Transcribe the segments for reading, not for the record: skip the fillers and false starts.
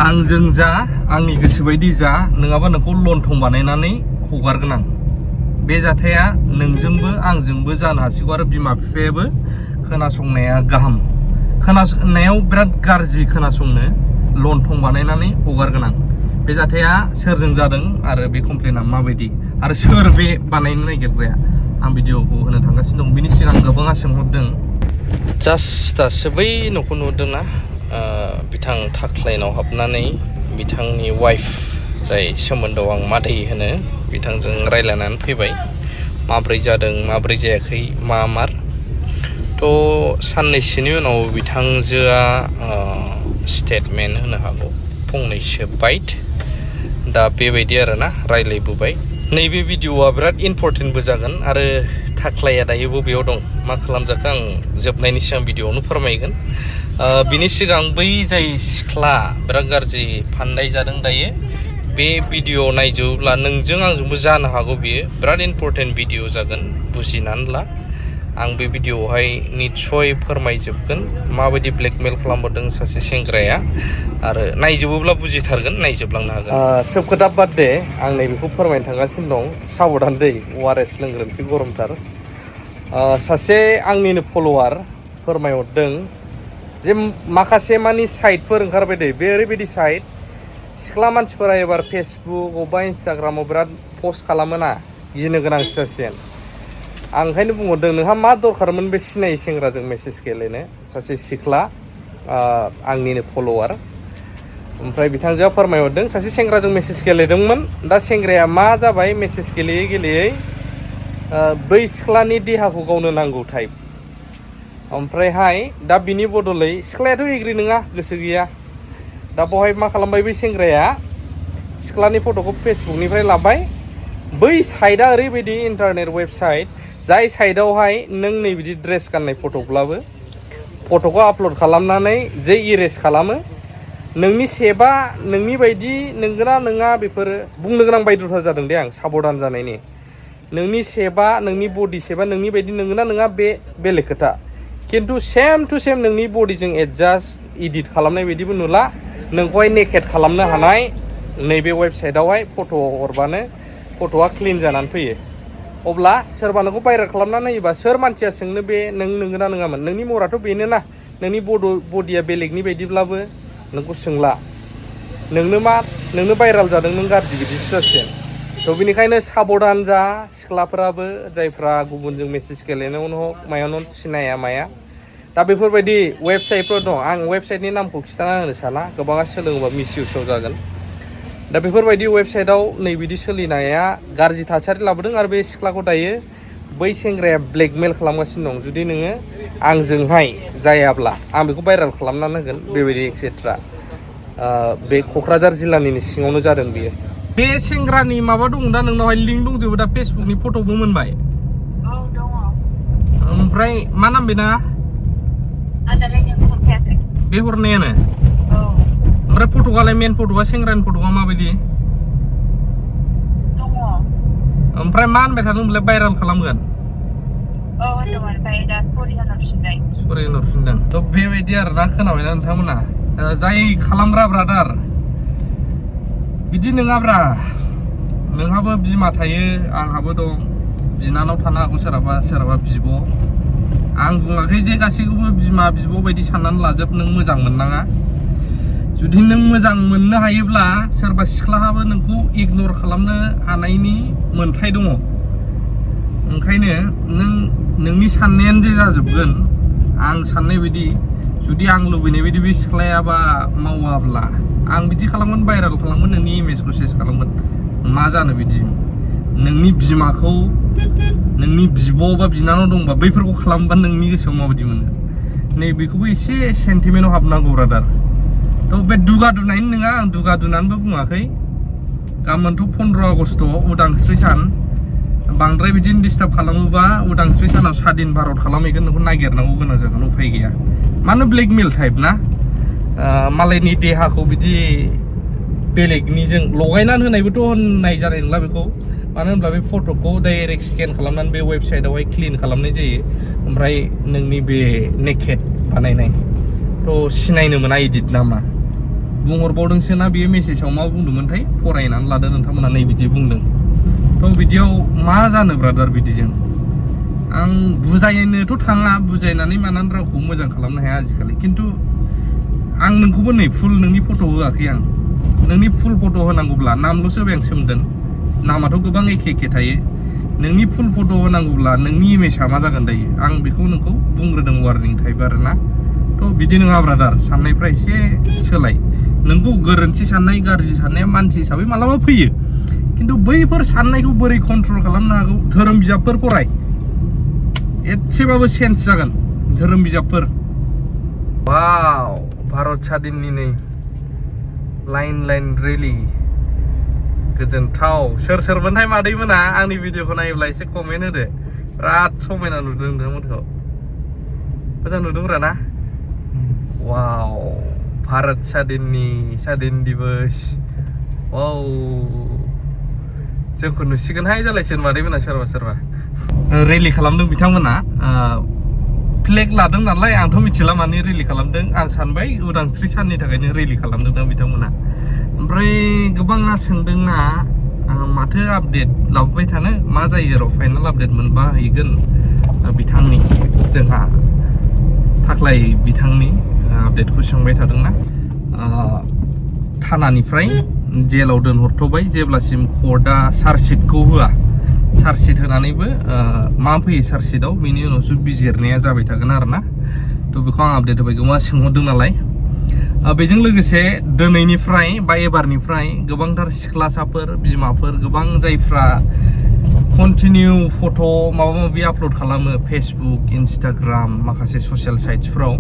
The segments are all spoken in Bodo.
आंजों जा आंनि गोसोबायदि जा नङाबा नोंखौ लन्थं बानायनानै हगारगोन आं। बे जाथाया नोंजोंबो आंजोंबो जानो हासिगौ आरो बिमा बिफायाबो खोनासंनाया गाहाम। खोनासंनायाव बिराद गाज्रि खोनासंनो लन्थं बानायनानै हगारगोन आं। बे जाथाया सोरजों जादों आरो बे कमप्लेना माबायदि आरो सोर बे बानायनो नागिरग्राया आं भिडिअखौ होनो थांगासिनो दं। बिनि सिगां गोबाङा सोंहरदों जास्ट दासो बै न'खौ नुदोंना बिथां थाख्लाइनाव हाबनानै बिथांनि वाइफ जाय सोमोन्दोआव आं मादै होनो बिथांजों रायज्लायनानै फैबाय माब्रै जादों माब्रै जायाखै मा मार थ' साननैसोनि उनाव बिथांजोआ स्टेटमेन्ट होनो हागौ फंनैसो बाइट दा बेबायदि आरोना रायज्लायबोबाय। नैबे भिडिअआ बिराद इम्परटेन्टबो जागोन आरो थाख्लाया दायो बबेयाव दं मा खालामजाखो आं जोबनायनि सिगां भिडिअआवनो फोरमायगोन। बिनि सिगां बै जाय सिख्ला बिराद गाज्रि फानदाय जादों दायो बे भिडिअ नायजोबोब्ला नोंजों आंजोंबो जानो हागौ बियो बिराद इम्परटेन्ट भिडिअ जागोन बुजिनानै ला। आं बे भिडिअआवहाय निस्सय फोरमायजोबगोन माबायदि ब्लेकमेल खालामबोदों सासे सेंग्राया आरो नायजोबोब्ला बुजिथारगोन नायजोबलांनो हागोन। सोब खोथा बाद दे आं नैबेखौ फोरमायनो थांगासिनो दं। साबधान दै ORS लोंग्रोनोसै गरमथार। सासे आंनिनो फल'वार फोरमायहरदों जे माखासे मानि साइटफोर ओंखारबाय दे बे ओरैबायदि साइट सिख्ला मानसिफोरा एबार फेसबुक अबा इन्सटाग्रामाव बिराद पस्ट खालामोना गिनो गोनांसो जासिगोन। आं ओंखायनो बुंहरदों नोंहा मा दरखारमोन बे सिनायै सेंग्राजों मेसेज गेलेनो सासे सिख्ला आंनिनो फल'वार। ओमफ्राय बिथांजोआ फोरमायहरदों सासे सेंग्राजों मेसेज गेलेदोंमोन दा सेंग्राया मा जाबाय मेसेज गेलेयै गेलेयै बै सिख्लानि देहाखौ गावनो नांगौ टाइप। ओमफ्रायहाय दा बिनि बदलै सिख्लायाथ' एग्रि नङा गोसो गैया। दा बेवहाय मा खालामबाय बै सेंग्राया सिख्लानि फट'खौ फेसबुकनिफ्राय लाबाय। बै साइटआ ओरैबायदि इन्टारनेट वेबसाइट जाय साइटआवहाय नों नै बिदि ड्रेस गाननाय फट'ब्लाबो फट'खौ आपल'ड खालामनानै जे इरेज खालामो नोंनि सेबा नोंनि बायदि नोंगोना नङा बेफोरो बुंनो गोनां बायध'था जादों दे आं साबधान जानायनि। नोंनि सेबा नोंनि बडि सेबा नोंनि बायदि नोंगोना नङा बे बेलेग खोथा खिन्थु सेम टु सेम नोंनि बडिजों एडजास्ट इडिट खालामनाय बायदिबो नुला नोंखौहाय नेकेट खालामनो हानाय नैबे वेबसाइटआवहाय फट' हरबानो फट'आ क्लिन जानानै फैयो। अब्ला सोरबा नोंखौ भाइरेल खालामनानै नायोबा सोर मानसिया सोंनो बे नों नोंगोना नङामोन नोंनि महराथ' बेनो ना नोंनि बडिया बेलेगनि बायदिब्लाबो नोंखौ सोंला नोंनो भाइरेल जादों नों गाज्रि बिदिसो जासिगोन। थ' बेनिखायनो साबधान जा सिख्लाफोराबो जायफ्रा गुबुनजों मेसेज गेलेनायावनो हक मायावनो सिनाया माया दा बेफोरबायदि वेबसाइटफोर दं। आं वेबसाइटनि नामखौ खिन्थाना होनो साना गोबाङा सोलोङोबा मिसइउसाव जागोन। दा बेफोरबायदि वेबसाइटआव नैबिदि सोलिनाया गाज्रि थासारि लाबोदों आरो बे सिख्लाखौ दायो बै सेंग्राया ब्लेकमेल खालामगासिनो दं। जुदि नोङो आंजोंहाय जायाब्ला आं बेखौ भाइरेल खालामनानै होगोन बेबायदि एक्सेट्रा। बे क'क्राझार जिल्लानिनो सिङावनो जादों बियो। बे सेंग्रानि माबा दं दा नोंनावहाय लिंक दंजोबो दा फेसबुकनि फट'बो मोनबाय? औ दङ। ओमफ्राय मा नाम बेना? बे हरनायानो? औ। ओमफ्राय फट'आलाय मेन फट'आ सेंग्रानि फट'आ माबायदि? दङ। ओमफ्राय मा होनबाय थादोंमोनलाय भाइरेल खालामगोन? औ होनदोंमोन ओमफ्राय दा सरि होनहरफिनबाय। सरि होनहरफिनदों। थ' बेबायदि आरोना खोनाबायना नोंथांमोना जाय खालामग्रा ब्रादार बिदि नङाब्रा। नोंहाबो बिमा थायो आंहाबो दं बिनानाव थानो हागौ सोरहाबा बिब'। आं बुङाखै जे गासैखौबो बिमा बिब' बायदि साननानै लाजोब नों मोजां मोननाङा। जुदि नों मोजां मोननो हायोब्ला सोरबा सिख्लाहाबो नोंखौ इगनर खालामनो हानायनि मोन्थाय दङ। ओंखायनो नोंनि साननायानो जे जाजोबगोन आं साननाय बायदि जुदि आं लुबैनाय बायदि बे सिख्लायाबा मावाब्ला आं बिदि खालामगोन भाइरेल खालामगोन नोंनि इमेजखौ सेस खालामगोन। मा जानो बिदि नोंनि बिमाखौ नोंनि बिब' बा बिनानाव दंबा बैफोरखौ खालामबा नोंनि गोसोआव माबायदि मोनो? नैबेखौबो एसे सेन्टिमेन्टआव हाबनांगौ ब्रादार। थ' बे दुगा दुनायनि नङा आं दुगा दुनानैबो बुङाखै। गाबोनथ' 15 आगस्ट उदांस्रि सान। बांद्राय बिदिनो डिस्टार्ब खालामोबा उदांस्रि सानाव स्वाधीन भारत खालामहैगोन नोंखौ नागिरनांगौ गोनां जागोन उफाय गैया। मानो ब्लेकमेल टाइप ना मालायनि देहाखौ बिदि बेलेगनिजों लगायनानै होनायबोथ' होननाय जानाय नंला बेखौ। मानो होनब्ला बे फट'खौ डाइरेक्ट स्केन खालामनानै बे वेबसाइटआवहाय क्लिन खालामनाय जायो ओमफ्राय नोंनि बे नेकेट बानायनाय थ' सिनायनो मोना इडिट नामा बुंहरबावदोंसो ना बेयो मेसेजाव मा बुंदोंमोनथाय फरायनानै लादो नोंथांमोना नै बिदि बुंदों थ' बिदियाव मा जानो ब्रादार बिदिजों आं बुजायनोथ' थाङा बुजायनानै मानानै रावखौ मोजां खालामनो हाया आजिखालि खिन्थु आं नोंखौबो नै फुल नोंनि फट' होआखै आं नोंनि फुल फट' होनांगौब्ला नामल'सो होबाय आं सोमदोन नामाथ' गोबां एखे एखे थायो नोंनि फुल फट' होनांगौब्ला नोंनि इमेजआ मा जागोन दायो आं बेखौ नोंखौ बुंग्रोदों वार्निं टाइप आरोना थ' बिदि नङा ब्रादार साननायफ्रा एसे सोलाय नोंखौ गोरोन्थि साननाय गाज्रि साननाया मानसि हिसाबै मालाबा फैयो खिन्थु बैफोर साननायखौ बोरै कन्ट्रल खालामनो हागौ धोरोम बिजाबफोर फराय एसेबाबो सेन्स जागोन धोरोम बिजाबफोर वाव भारत स्वाधीननि नै लाइन लाइन रेलि गोजोनथाव सोर सोरमोनथाय मादैमोना आंनि भिडिअखौ नायोब्ला एसे कमेन्ट होदो बिराद समायना नुदों नोंथांमोनखौ मोजां नुदोंब्रा ना वाव भारत स्वाधीन दिबस वाव जोंखौ नुसिगोनहाय जालायसिगोन मादैमोना सोरबा रेलि खालामदों बिथांमोना फ्लेग लादों नालाय आंथ' मिथिला मानि रेलि खालामदों आं सानबाय उदांस्रि साननि थाखायनो रेलि खालामदों दां बिथांमोना ओमफ्राय गोबाङा सोंदोंना माथो आपडेट लाबोबाय थानो मा जायो र' फाइनाल आपडेट मोनबा हैगोन बिथांनि जोंहा थाख्लाय बिथांनि आपडेटखौ सोंबाय थादोंना थानानिफ्राय जेलाव दोनहरथ'बाय जेब्लासिम कर्टआ चार्जशिटखौ होआ चार्जशिट होनानैबो मा फैयो चार्जशिटआव बेनि उनावसो बिजिरनाया जाबाय थागोन आरोना थ' बेखौ आं आपडेट होबाय गोबां सोंहरदों नालाय बेजों लोगोसे दिनैनिफ्राय बा एबारनिफ्राय गोबांथार सिख्लासाफोर बिमाफोर गोबां जायफ्रा कन्टिनिउ फट' माबा माबि आपल'ड खालामो फेसबुक इन्सटाग्राम माखासे ससियेल साइट्सफ्राव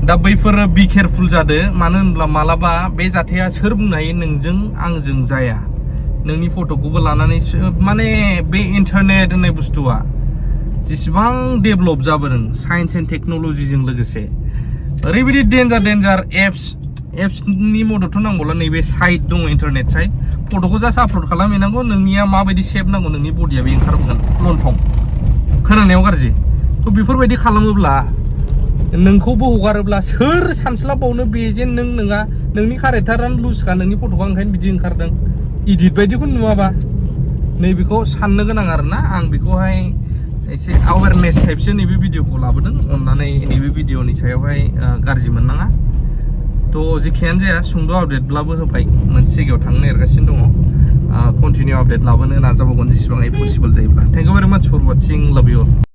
दा बैफोरो बि केयारफुल जादो मानो होनब्ला मालाबा बे जाथाया सोर बुंनो हायो नोंजों आंजों जाया नोंनि फट'खौबो लानानै माने बे इन्टारनेट होननाय बुस्थुआ जेसेबां डेभेलप जाबोदों साइन्स एन्ड टेक्न'लजिजों लोगोसे ओरैबायदि डेन्जार एप्सनि मददथ' नांगौला नैबे साइट दङ इन्टारनेट साइट फट'खौ जास्ट आपल'ड खालामहैनांगौ नोंनिया माबायदि सेप नांगौ नोंनि बडिया बे ओंखारबोगोन लंथं खोनानायाव गाज्रि थ' बेफोरबायदि खालामोब्ला नोंखौबो हगारोब्ला सोर सानस्लाबावनो बेजे नों नङा नोंनि कारेक्टारानो लुजखा नोंनि फट'खौ ओंखायनो बिदि ओंखारदों इडिट बायदिखौ नुवाबा नैबेखौ साननो गोनां आरोना आं बेखौहाय एसे अवेरनेस टाइपसो नैबे भिडिअखौ लाबोदों अननानै नैबे भिडिअनि सायावहाय गाज्रि मोननाङा थ' जेखियानो जाया सुंद' आपडेटब्लाबो होबाय मोनसे जायगायाव थांनो नागिरगासिनो दङ कन्टिनिउ आपडेट लाबोनो नाजाबावगोन जेसेबां पसिबल जायोब्ला थेंक इउ भेरि माच फर वाचिं लाभ इउ अल